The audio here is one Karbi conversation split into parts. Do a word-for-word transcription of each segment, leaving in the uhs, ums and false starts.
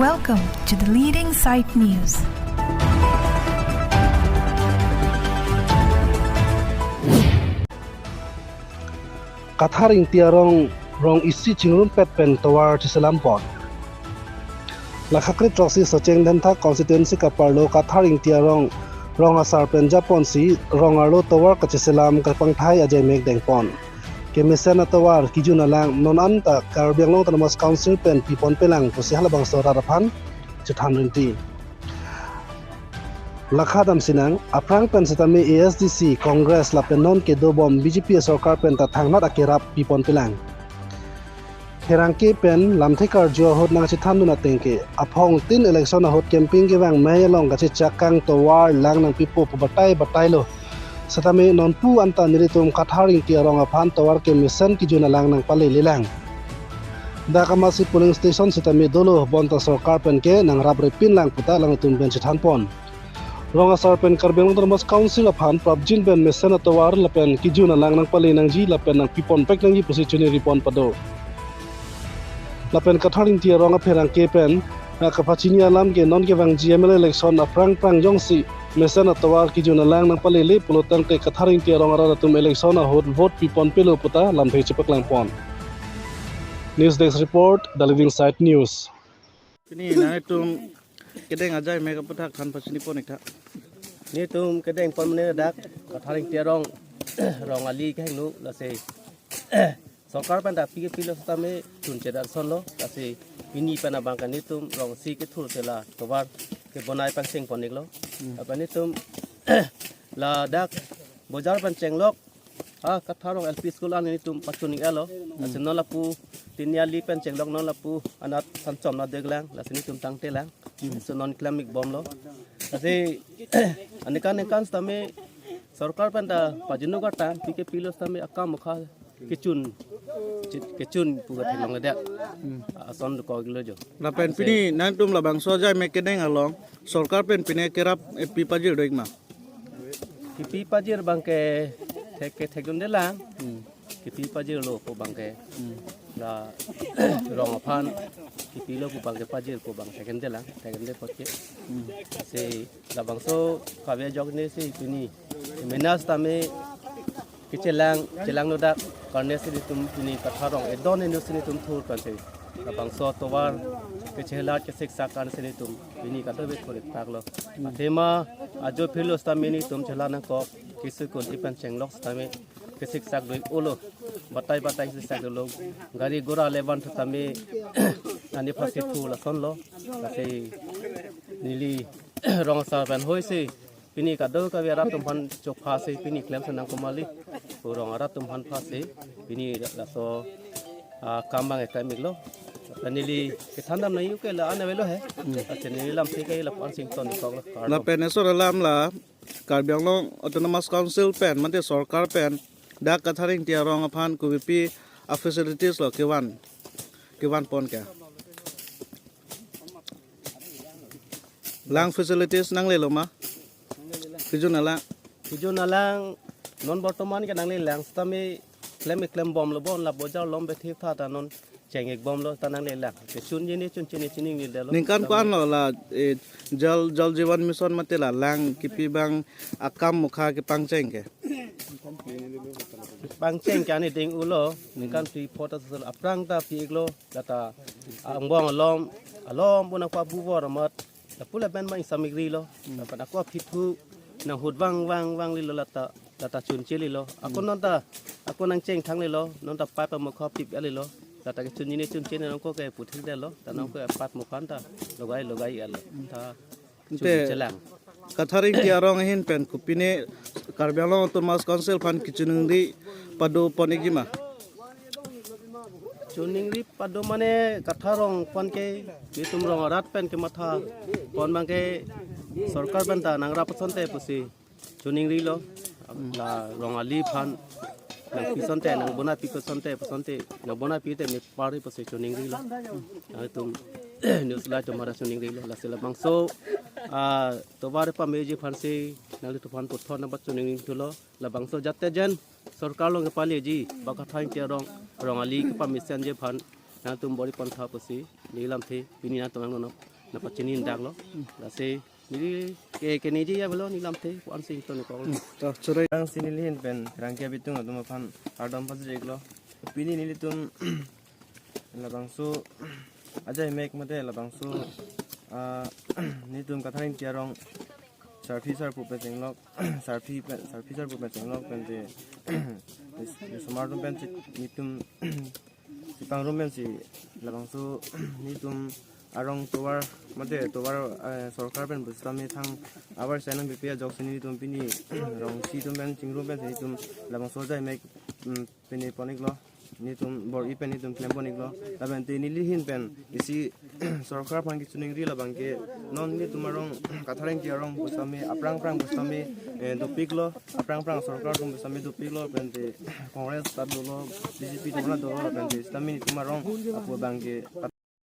Welcome to the leading site news. Kathar Ingti arong rong isi chingrumpet pen tovar cheselampon. Lakha kre throksi Socheng Dhenthak constituency kaparlo Kathar Ingti arong rong asar pen japonsi rong arlo tovar kacheselam kapangthai ajaimek dengpon. Kemesen atovar kijun alang non anta Karbi Anglong Autonomous Council pen piponpelang pusi halabangso arat aphan chethan rinti. Lakha damsinang, aphrang pen setame A S D C, Congress lapen non kedobom B J P sorkar pen ta thangnat akerap piponpelang. Pherangke pen lamthe karju ahut nangchethandun atengke, aphongtin election ahut campaign kevang mei along kachechak kang tovar lang nangpipo pu batai batailo. Setame nonpu anta nelitum Kathar Ingti arong aphan tovar kemesen kijun alang nangpalelelang. Dak amatsi polling station setame dolo, bonta sorkar pen ke nangraprepinlang puta alangtum pen chethanpon. Rong asar pen Karbi Anglong Autonomous Council aphan prapjin pen mesen atovar lapen kijun alang nangpale nangji lapen nangpiponpek nangji pusi chiningripon pado. Lapen Kathar Ingti arong apherangke pen, ah, kapachini alam ke non kevangji M L A election aphrang phrang jongsi mesen atovar kijun alang nangpalele pulo tangte Kathar Ingti arong arat atum election ahut vote piponpelo puta lamthe chepaklangpon. News Desk Report, The Living Site News. Pini nangtum kedeng ajaimek aputhak than pachini pon ik tha. Netum kedengpon mene dak Kathar Ingti arong rong ali kehingno lasi sorkar pen ta P K P lo setame chunche dar sonlo, lasi pini pen abang ke netum rong isi kethur sela tovar kebonai pangchengpon iklo. Hmm. Apa netum ladak bojar pen chenglok, ah, Kathar arong L P school an netum pachun ik-elo. Hmm. Lasi non lapu tini ali pen chenglok non lapu anat sanchom na deglang, lasi netum tangtelang. Hmm. So non klem ikbomlo. Lasi aningkan aningkan setame sorkar pen ta pajinuk arta P K P lo setame akam mokha kechun, kechun pu katheklongledet. Hmm. Ason dokok iklo jo. Lapen pini nangtum labangso ajaimek kedeng along sorkar pen pine kerap, eh, pi pajir do ik ma? Kipi pajir abang ke thek ke thekdundelang. Hmm. Kipi pajirlo pu abang ke. Hmm. La rong aphan kipilo pu abang ke pajir pu abang thekdundelang, thekdunde apot ke. Hmm. Si labangso kave ajok ne si pini mena setame kechelang, chelangno dak karne si netum pini Kathar arong edon enu si netum thur kan si. Labangso tovar kechelat kesiksak kan si netum pini kadokave thur ik taklo. Athema ajo phirlo setame netum chelang nangkok, kisu kun ipan chenglok setame kesiksak do ik-olo. Batai batai kesiksak dolo. Gari gora levan setame ani phasi thu lasonlo. Lasi neli rong asar pen hoi si pini kadokave arat atum aphan chokpha si pini klem senang komali. Rong arat atum aphan pha si pini laso, ah, kam abang eklem iklo. Neli kethan dam nangji ke la an avelo he. Hmm. Lasi neli lamthe ke lapu-an sington iklo. Lapen esor alam la Karbi Anglong Autonomous Council pen mate sorkar pen dak Kathar Ingti arong aphan kopipi a facilities lo kevan, kevanpon ke? Lang facilities nanglelo ma? Kijun alang. Kijun alang non bortoman ke nanglelang setame klem iklembomlo, bon la bojar along bethi tha ta non cheng ikbomlo ta nanglelang. Kechunji ne chunche ne chiningri detlo. Ningkan ko-an lo la, eh, Jal, Jal Jeevan Mission mate la lang kipi abang akam mokha kepangcheng ke? Pangcheng ke ani ding ulo, ningkan phli phota sosol aphrang ta pi iklo, lata angbong alom, alom puna kwa bubor amat, lapu lapen ma ingsamik rilo, lapen ako aphi thu nanghut vang vang vanglelo lata, lata chunche lelo. Ako non ta, ako nangcheng thanglelo, non ta pipe amokha pip alelo, lata kechunji ne chunche ne nangko ke puthik detlo, ta nangko pipe amokha ta logai logai alo. Ta Ante chunchelang. Kathar Ingti arong ahin pen kopine Karbi Anglong Autonomous Council aphan kechiningri padopon ikji ma? Chiningri pado mane Kathar arong aphan ke netum rong arat pen kemathapon abang ke sorkar pen ta nangrap asonte pusi chiningrilo. La rong ali aphan nangpi asonte, nangbonai pi asonte, asonte nangbonai pi te mepari pusi chiningrilo. Nangtum news light atum hara chiningrilo. Lasi labangso, ah, tovar pameji aphan si nanglitum aphan puthot nangbat chiningri thulo. Labangso jat te jen sorkar along kepaleji, ba Kathar Ingti arong, rong ali kepamesenji aphan nangtum bor-ipontha pusi neli lamthe pini nangtum nangno Nangpachini dak lo. Lasi neli ke keneji ya belo nelam te kuan sing to ne kong. To choro. Nangsi nelihin pen rangke abitung atum aphan kardom pajirlo. Pini nelitum labangso ajai mek mate labangso, ah, nelitum Kathar Ingti arong sarpi sarpo pen chenglok, sarpi pen, sarpi sarpo pen chenglok pen te, isomar atum pen si nelitum sipang rum pen si labangso nelitum arong tovar mate tovar, eh, sorkar pen pusitame thang abar sai nangpipe ajoksi nelitum pini rong si atum pen chingrum pen si nelitum labangso ajai mek, mm, pini pon-iklo. Nelitum bor-i pen nelitum klem pon-iklo. Lapen te nelihin pen isi sorkar aphan kachiningri labang ke non nelitum arong Kathar Ingti arong pusitame aphrang aphrang pusitame, eh, dopiklo, aphrang aphrang sorkar atum pusitame dopiklo, pen te Congress ta dolo, B J P atum ta dolo, pen te sitame nelitum arong apu abang ke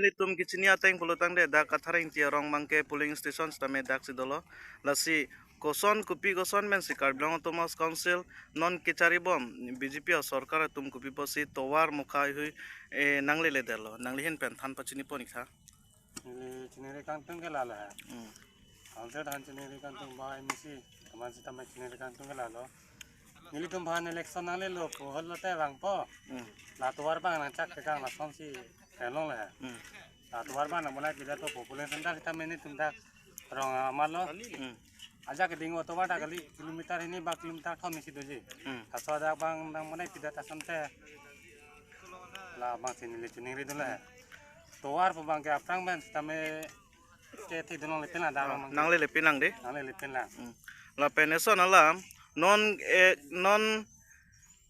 nelitum kachini ateng pulo tangte dak Kathar Ingti arong abang ke polling station sitame daksi dolo. Lasi koson kopi koson pen si Karbi Anglong Autonomous Council non kecharibom B J P asorkar atum kopi pusi tovar mokha hui, eh, nanglele detlo. Nanglihin pen than pachini pon-ik tha. Neli chiningri kangtung ke lalo ha. Hmm. Council than chiningri kangtung ba M A C, teman sitame chiningri kangtung ke lalo. Nelitum aphan election nanglelo pu holo te vangpo. Hmm. La tovar abang nangchak tekang lasonsi kelong le ha. Hmm. La tovar abang nang bonai pidet po polling center sitame nelitum dak rong amarlo. Hmm. Ajak keding o tovar dak kali kilometer hini ba kilometer thom isi doji. Hmm. Laso dak abang nang bonai pidet asonte labang si neli chiningri dun le. Tovar pu abang ke aphrang pen sitame ke thik dun longle pin lang dak Ah, abang ke. Nanglele pin lang de. Nanglele pin lang. Hmm. Lapen eson alam non, eh, non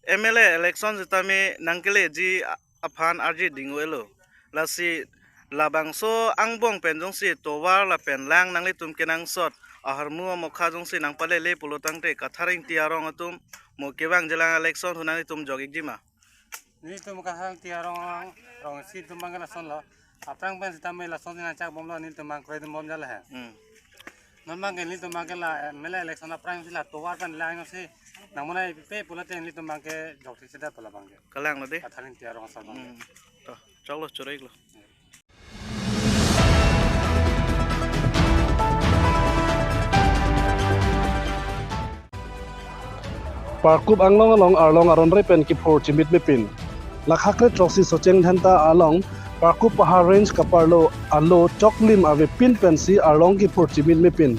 M L A election sitame nangkeleji a-, aphan arji ding-elo. Lasi labangso angbong pen jongsi tovar lapen lang nanglitum kenangsot ahormu amokha jongsi nangpalele pulo tangte Kathar Ingti arong atum mo kevang jelang election hu nanglitum jok-ikji ma? Nelitum Kathar Ingti arong, rong si atum abang ke lasonlo. Aphrang pen sitame lason nangchak bomlo nelitum abang kredum bom jale ha. Hmm. Non abang ke nelitum abang ke la M L A election aphrang si la tovar pen lang si nang bonai pe pulote nelitum abang ke jok thik sedet pu labang ke. Kalang lo de. Kathar Ingti arong asor abang ke. Hmm. To, choklo choro-iklo. Parkup anglong along arlong aron re pen kiphur chimit mepin. Lakha kre throksi Socheng Dhenta along Parkup Pahar Range kaparlo alo choklim avepin pensi arlong kiphur chimit mepin.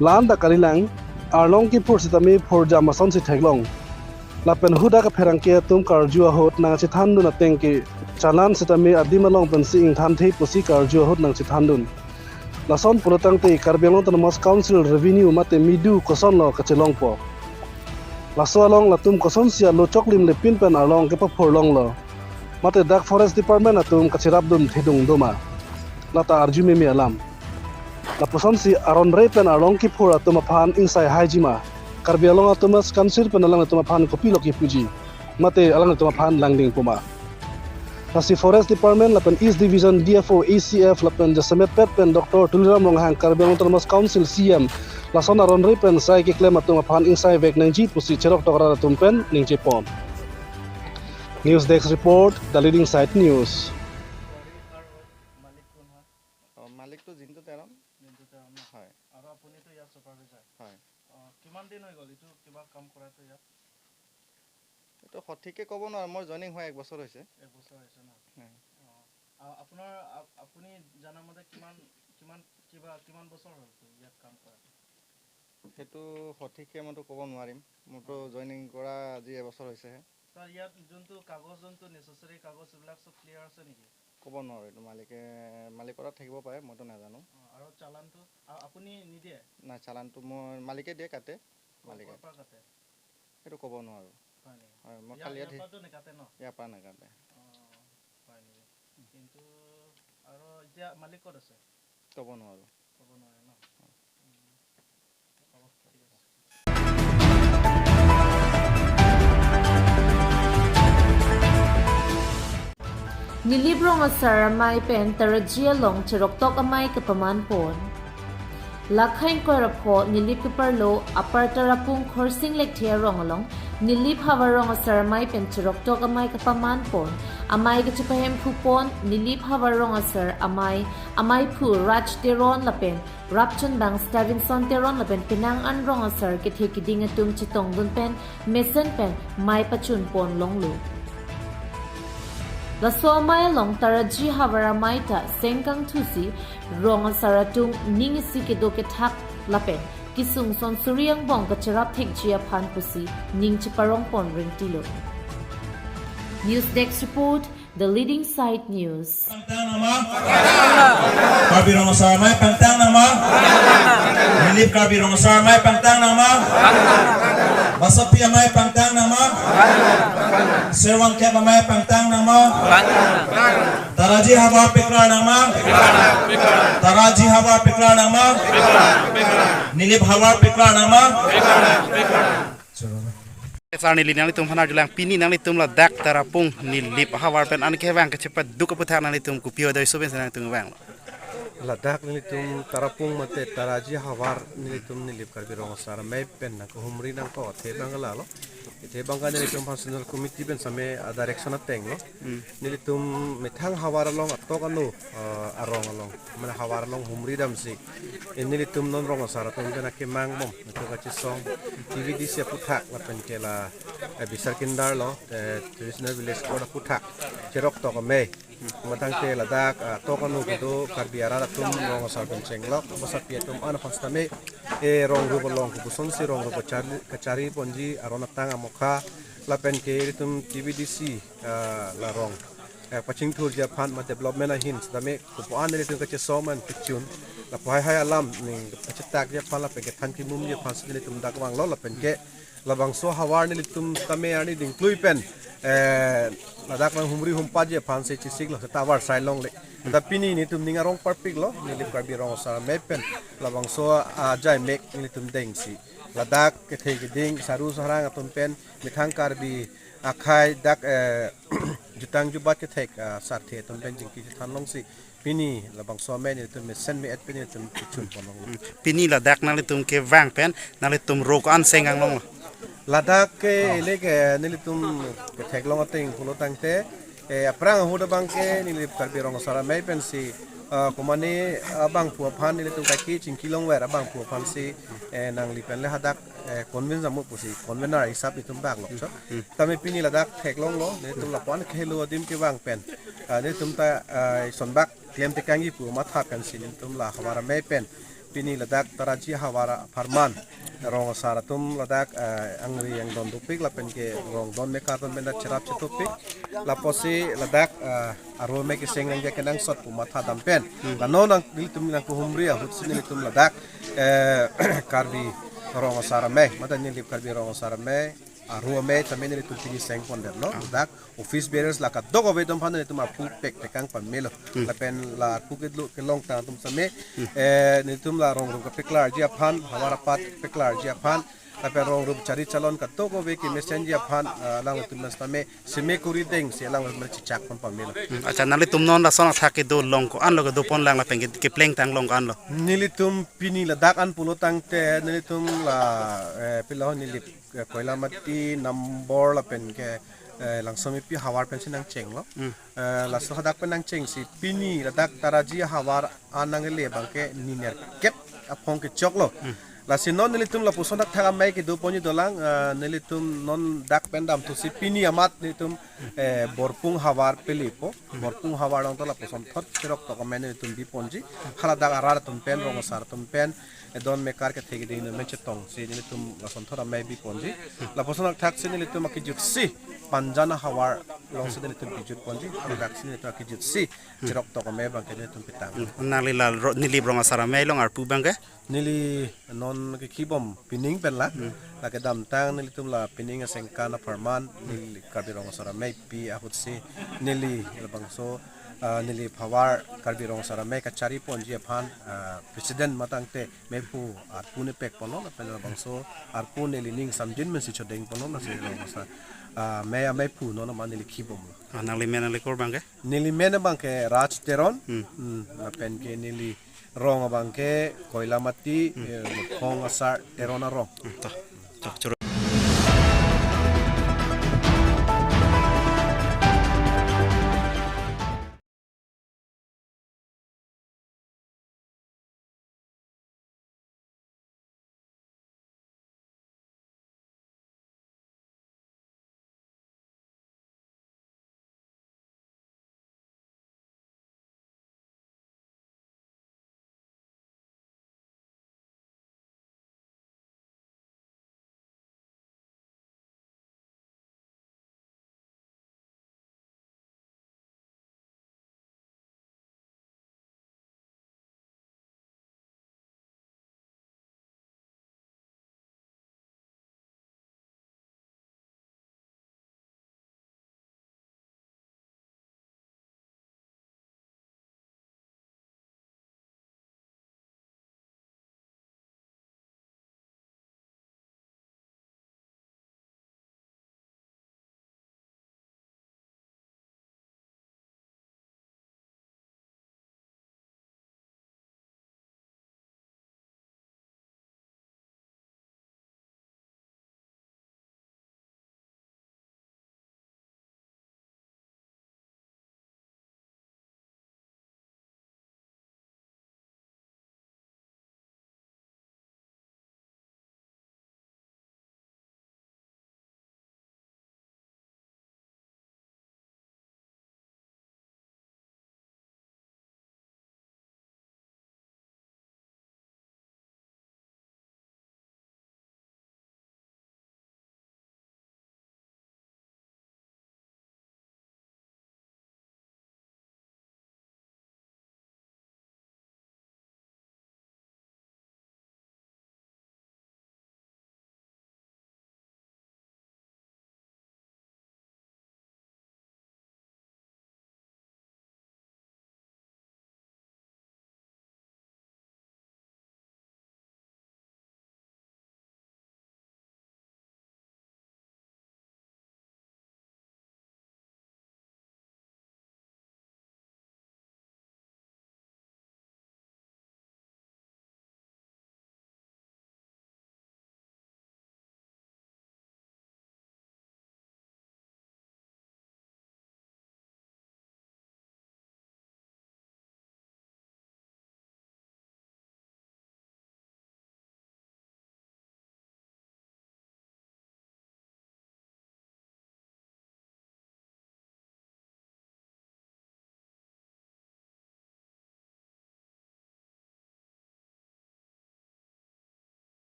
La-an ta kalilang, arlong kiphur sitame phurjam asonsi theklong. Lapen hadak apherangke atum karju ahut nangchethandun ateng ke challan sitame adim along pensi ingthanthe pusi karju ahut nangchethandun. Lason pulo tangte Karbi Anglong Autonomous Council revenue mate midu kosonlo kachelongpo. Laso along latum kosonsi alo choklim le pin pen arlong kepaphurlonglo. Mate dak Forest Department atum kacherapdun thedung doma. Lata arju meme alam. Lapusonsi aron re pen arlong kiphur atum aphan ingsai haiji ma. Karbi Anglong Autonomous Council pen alangtum aphan kopilo kipuji. Mate alangtum aphan langding pu ma. Lasi Forest Department lapen East Division D F O A C F lapen jasemet pet pen Doctor Tuliram Ronghang Karbi Anglong Autonomous Council C E M lason aron re pen sai keklem atum aphan ingsai vek nangji pusi cheroktok rat atum pen ningje pon. News Desk Report, The Leading Side News. অ, মালিকটো জিন্তু তেৰণ। জিন্তু তেৰণ ন? হয়। আৰু আপুনিতো ইয়াৰ ছুপাৰভাইজাৰ? হয়। অ, কিমান দিন হৈ গ'ল এইটো কিবা কাম কৰাটো ইয়াত? এইটো সঠিককে ক'ব নোৱাৰোঁ, মোৰ জইনিং হোৱা এক বছৰ হৈছে। এক বছৰ হৈছে ন? হয়। অ, আ-, আপোনাৰ, আ-, আপুনি জানা মতে কিমান, কিমান, কিবা, কিমান বছৰ হ'ল ইয়াত কাম কৰা? সেইটো সঠিককে মইতো ক'ব নোৱাৰিম, মোৰতো হয়। জইনিং কৰা আজি এবছৰ হৈছেহে। ছাৰ, ইয়াত যোনটো কাগজ, যোনটো নেচেচাৰী কাগজ, এইবিলাক চব ক্লিয়াৰ আছে নেকি? ক'ব নোৱাৰোঁ, এইটো মালিকে, মালিকৰ তাত থাকিব পাৰে, মইতো নাজানো। অ, আৰু চালানটো আ-, আপুনি নিদিয়ে? নাই, চালানটো মই মালিকে দিয়ে, কাটে। ক'ৰ, মালিকে। ক'ৰ পৰা কাটে? সেইটো ক'ব নোৱাৰোঁ। হয় নেকি? হয়, মই ইয়াৰ, খালি ইয়াৰ ইয়াত পৰাতো নাকাটে ন? ইয়াৰ পৰা নাকাটে। অ, হয় নেকি? কিন্তু আৰু এতিয়া মালিক ক'ত আছে? ক'ব নোৱাৰোঁ। ক'ব নোৱাৰে ন? উম, হ'ব, ঠিক আছে। Nilip Rong Asar amei pen Taraji along cheroktok amei kapaman pon. Lakha ingkoi ra pho Nilip keparlo Upper Tarapung Khorsing Lekthe arong along Nilip Havar Rong Asar Amei pen chiroktok amei kapaman pon, amei kachepahemphu pon, Nilip Havar Rong Asar Amei, ameiphu Raj Teron lapen Rapchunbang Stevenson Teron lapen penang an rong asar kethe kiding atum chetongdun pen mesen pen mei pachun pon longlo. Laso amei along Taraji Havar amei ta seng kangthusi rong asar atum ning isi kedo kethak lapen kesung son suri angbong kacherap thekji aphan pusi ning cheparong pon ringtilo. News Desk Report, The Leading Side News. Pangtang nama? Karbi Rong Asar Amei pangtang nama? Nilip Karbi Rong Asar Amei pangtang nama? Basapi amei pangtang nama? Serwang Kep amei pangtang nama? Taraji Havar peklar nama? Taraji Havar peklar nama? Nilip Havar peklar nama? Sar, neli nanglitum aphan arjulang, pini nanglitum ladak Tarapung Nilip Havar pen an kevang kachepaduk aputhak nanglitum kopi o doi so pen nanglitum vanglo? Ladak nelitum Tarapung mate Taraji Havar nelitum Nilip Karbi Rong Asar Amei pen nangkehumri nangkethe abang lalo. Kethe abang nelitum aphan Central Committee pen same a direction atenglo. Hmm. Nelitum methang havar along atok anu, eh, arong along, mane havar along humri damsi, eh, nelitum non rong asar atum pen akemang bom, nelitum kachesong, T V D C aputhak lapen ke la, eh, Bisar Kindar lo, eh, Traditional Village Court aputhak cheroktok amei. Matangte ladak, ah, atok anu kedo Karbi arat atum rong asar pen chenglok, basapi atum an aphan sitame, eh, rong rup along kopusonsi rong rup kachari, kachari ponji, aron atang amokha, lapen ke ilitum T V D C, ah, la rong, eh, pachingthurji aphan ma development ahin sitame kopu an ilitum kachesong man kechun, lapu haihai alam ning kachetakji aphan lapen kethan kimumji aphan si ilitum dak vanglo lapen ke labangso havar nelitum tame arni dingklui pen, eh, ladak nang humri humpaji aphan si chesiklo, seta avarsai longle. Ta pini nelitum ning arong parpiklo, Nilip Karbi Rong Asar Amei pen labangso ajai mek nelitum dengsi, ladak kethe kiding saru sarang atum pen, methang Karbi akhei dak, eh, jutang jubat kethek, ah, sarthe atum pen jingki chethan longsi pini labangso amei nelitum mesen me-et pen nelitum kechun pon longlo. Hmm. Pini ladak nanglitum kevang pen nanglitum ro ko-an seng anglonglo? Ladak ke, ah, ele ke nelitum ketheklong ateng pulo tangte, eh, aphrang ahut abang ke Nilip Karbi Rong Asar Amei pensi, ah, komane abangphu aphan nelitum kaike chingki longver, abangphu aphansi, eh, nangli pen le hadak, eh, convince amo pusi convener hisap nelitum bak lok so. Hmm. Tame pini ladak theklonglo, nelitum lapu an khelo adim kevang pen, ah, nelitum ta, ah, sonbak klem tekangji pu matha pensi nelitum la havar amei pen pini ladak Taraji Havar apharman rong asar atum ladak, ah, angri angdon dopik lapen ke rong don mekar atum pen dak cherap chetopik, lapusi ladak, ah, aro amei keseng nangja kenangsot pu matha dam pen. Hmm. La non nang nelitum nangkehumri ahutsi nelitum ladak, eh, Karbi Rong Asar Amei, mate Nilip Karbi Rong Asar Amei aro amei tame nelitum pini seng pondetlo. Ah. Dak office bearers la kadokave atum aphan nelitum arpu pek tekang pamelo. Hmm. Lapen la arpu kedlo kelongtang atum same, hmm, eh, nelitum la rong rup kapeklarji aphan, havar apat peklarji aphan, lapen rong rup chari chalon kadokave kemesenji aphan, eh, alangtum same seme kuri dengsi alangtum chechak pon pamelo. Hmm. Accha, nanglitum non lason athak kedo along ko-an lo, kedo ponlang lapen ke, keplengtang along ko-an lo? Nelitum pini ladak an pulo tangte nelitum la, eh, pilo Nilip, eh, Koilamati, Nambor lapen ke, eh, Langsomipi havar pensi nangchenglo. Hmm. Eh, laso hadak pen nangchengsi pini ladak Taraji havar an nangle abang ke ni nerkep aphong kechoklo. Hmm. Lasi non nelitum lapuson thakthak amei kedo ponji dolang, eh, nelitum non dak pen damthusi pini amat nelitum, eh, Borpung havar pelepo, Borpung havar along ta lapuson thot cheroktok amei nelitum bi ponji, haladak arat atum pen, rong asar atum pen, eh, don mekar kethe kiding atum pen chetongsi nelitum lason thot amei bi ponji. Lapuson thakthaksi nelitum akejutsi Panjan havar alongsi nelitum bijut ponji. Haladak si nelitum akejutsi cheroktok amei abang ke nelitum pitang. Hmm. Nangli la ro-, Nilip Rong Asar Amei along arpu abang ke? Neli non kekhibom pining pen la. Hmm. La kedamtang nelitum la pining asengkan apharman neli Karbi Rong Asar Amei pi ahutsi neli labangso, ah, Nilip havar Karbi Rong Asar Amei kachari ponji aphan, ah, president matangte meiphu arpu nepek ponlo, lapen labangso arpu neli ning samjin mensi chodeng ponlo, lasi labangso, ah, mei ameiphu non amat neli khibomlo. Ah, nangli men nangli kor abang ke? Neli men abang ke Raj Teron, hmm, hmm, lapen ke neli rong abang ke Koilamati, hmm, eh, Mukhong Asar Teron arong. Hmm, to, to, choro.